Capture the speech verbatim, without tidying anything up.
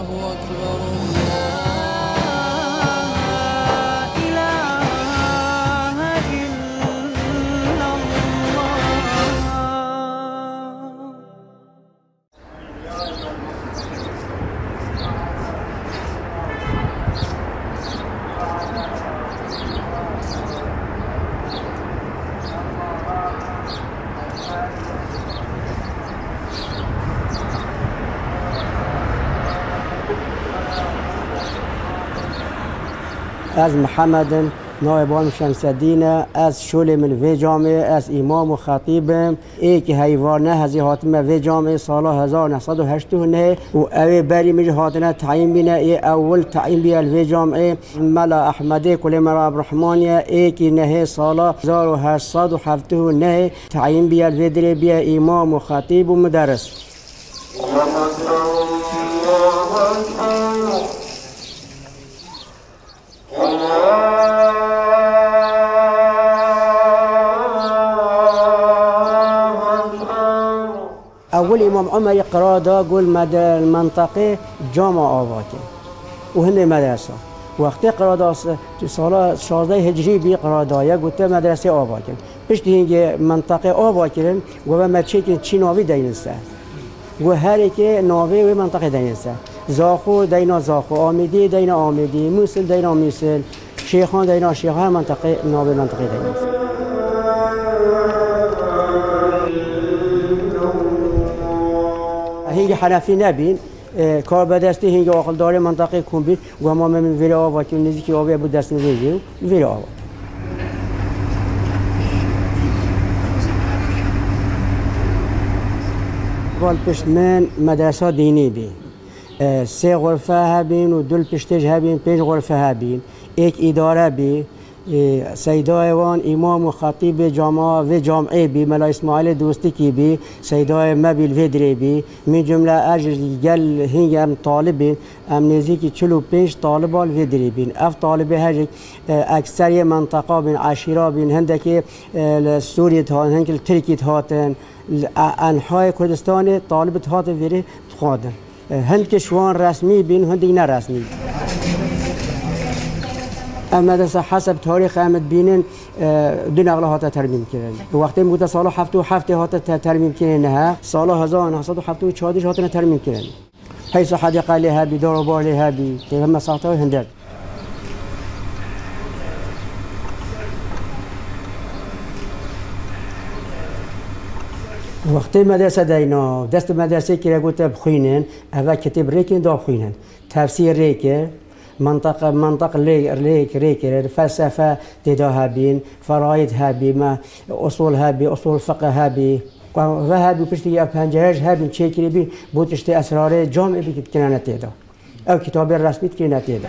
أكبر، لا إله إلا الله. Ez Mihemed im, navê babam Şemsedîn e, ez şolê min vê camê, ez îmam û xetîb im. Êkî heyva ne hezî hatime vê camê sala hezar neh sed û heştê û neh û ew ê berî min jî hatine teyîn bîne, ê ewil teyîn bîye li vê camê. Mela Ehmedê kulê Mela Ebdurrehmanê ye, êkî nehê sala hezar û heşt sed û heftê û neh teyîn bîye, li vê dirê bîye îmam û xetîb û muderris. Ewil Îmam Omerî qira da, got, me di menteqê cama ava ke û hindê medresa. Wextê qira da, s-, tu sala şazdeh hicrî bî qira da ye, gote medresê ava kin. Piştî hingê menteqê ava kirin, got, ve me çêkin çî navî deynin ser. Got, herêkê navê wê menteqê deynin ser. Zaxo deyna Zaxo, Amêdî deyna Amêdî, Mûsil deyna Mûsil, Şêxan deyna Şêxan, her menteqê navê menteqê deynin ser. Hingê Henefî nebîn, e, karbedestê hingê aqildarê menteqê kom bîn, got, hema me min vêrê ava kirin, nêzîkî avê bû dest min vê jê û vêrê ava. Val pişt min medresa dînî bî. E, sê xurfe hebîn û du li piştê jî hebîn, pênc xurfe hebîn. Êk îdare bî. E, seydayê wan îmam û xetîbê cama vê camê bî, Mela Îsmaîlê Dostikî bî, seydayê me bî, li vê dirê bî. Min cumle ez ji gel hingê em talib in, em nêzîkî çil û pênc taliba li vê dirê bîn. Ev talibê her jî, e, ekser yê menteqa bîn, eşîra bîn, hindekê, e, li Sûriyê dihatin, hindekî li Tirkî dihatin, li, e, enhayê Kurdistanê talib dihatin vêrê dixwendin. E, hindkî ji wan resmî bîn, hindkî ne resmî. Ev medrese heseb tarîx em dibînin, e, du nexle hate termîm kirin. Wextê min gote sala heftê û heftê hate te-, termîm kirin, niha sala hezar neh sed û heftê û çar jî hatine termîm kirin. Heysa hedîqe lê hebî, dor û bar lê hebî, tê heme saxta wê hinder. Wextê medrese deyna, dest bi medresê kire, gote bixwînin, eve kitêb rêkin da bixwînin. Tefsîr rêkir, menteq, menteq lê, lê, rêkir, felsefe têda hebîn, feraîd hebî, me, usul hebî, usul fiqh hebî. Ve hebî, piştî ev pencere jî hebîn, çêkirî bîn, bo tiştê esrarê camê bî dikinene têda. Ew kitabê resmî dikirîne tê de.